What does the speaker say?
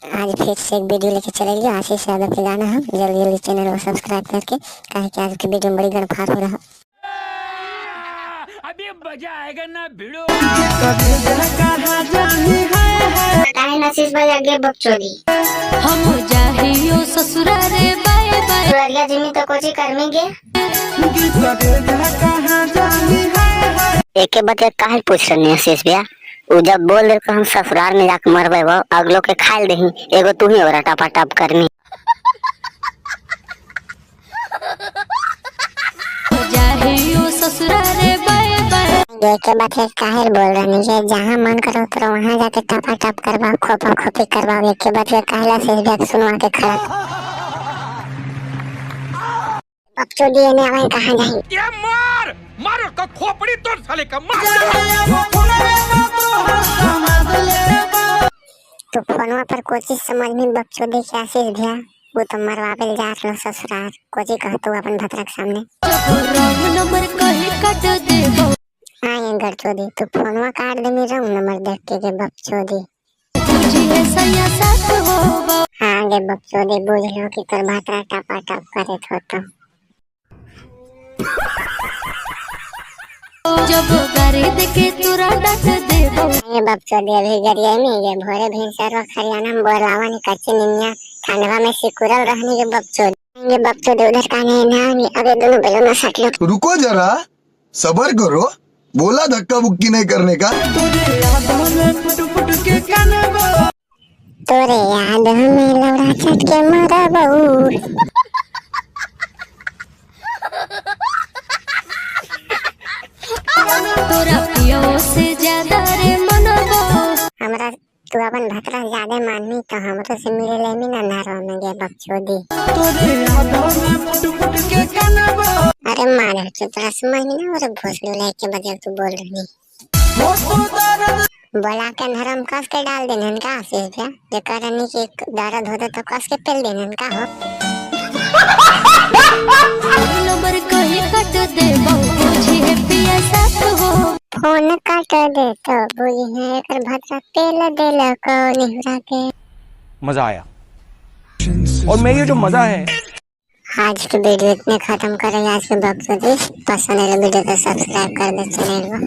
आज फिर से एक वीडियो लेके चले गया आशीष यादव के गाना है। जल्दी जल्दी चैनल को सब्सक्राइब करके, काहे कि आज के वीडियो में बड़ी गणफार हो रहा। अभी मजा आएगा ना भिड़ो। काहे आशीष भाई आगे बकचोदी। हम जाहियो ससुरारे बाय बाय। दुआरिया जिमी तो कोची करमेंगे। एके बात काहे पूछ रहे आशीष भैया? उ जब बोल दे हम ससुराल में जाके मरबे, वो अगलो के खाइल दही, एगो तू ही ओरा टपा टप करनी। जाहियो ससुरारे बाय बाय। एके बात है काहे बोल रहे हैं? जहाँ मन करो तो वहाँ जाके टपा टप करवाओ, खोपा खोपी करवाओ। एके बात है काहे आशीष भैया के सुनवा के खड़ा बकचोदी ने आवे कहाँ जाही। ये मार मार उसका खोपड़ी तोड़ साले का मार। तो फोनवा पर कोची समझ में बकचोदी के आशीष भैया? वो तो मरवावे जा रहो ससुराल, कोची कहतो अपन भतरा के सामने। जब रंग नंबर कहे काट देबो। हाँ ये गरचोदी तू फोनवा काट दे मेरा नंबर देख के बकचोदी। बुझिए सैया साथ होबो। हाँ गे बकचोदी बुझ लो कि तोर भतरा टपा टप करे थो तो। जब गारी देके तोरा डांट देबो। ये बकचोदी अभी गरिया में ये भोरे भिनसर हरियाणा में बोलावा नहीं कच्ची निनिया ठंडवा में सिकुरल रहने के बकचोदी। ये बकचोदी उधर काने ना अबे दोनों बेलो ना सट लो। रुको जरा, सबर करो, बोला धक्का बुक्की नहीं करने का। तोरे याद हमें लौड़ा चट के मारा बहू। तोरा पियो से ज्यादा रे मनबो। हमरा तू अपन भतरा ज्यादा माननी तो हमरो से मिले ले मी ना नारो में गे बकचोदी। अरे मार तो तोरा समझ में ना और भोसलो लेके बजे तू बोल रही। बोला के अंधारा में कस के डाल देने का आशीष भैया, जे करनी के दर्द होता तो कस के पेल देने का हो। नंबर कहे काट देबो। बुझिए पिया साथ हो। फोन काट दे तो बुझिए एकर भतरा पेल देल को निहुरा के। मजा आया। और मैं ये जो मजा है आज की वीडियो इतने खत्म करेंगे। आज के बकचोदी पसंद है वीडियो तो सब्सक्राइब कर दे चैनल को।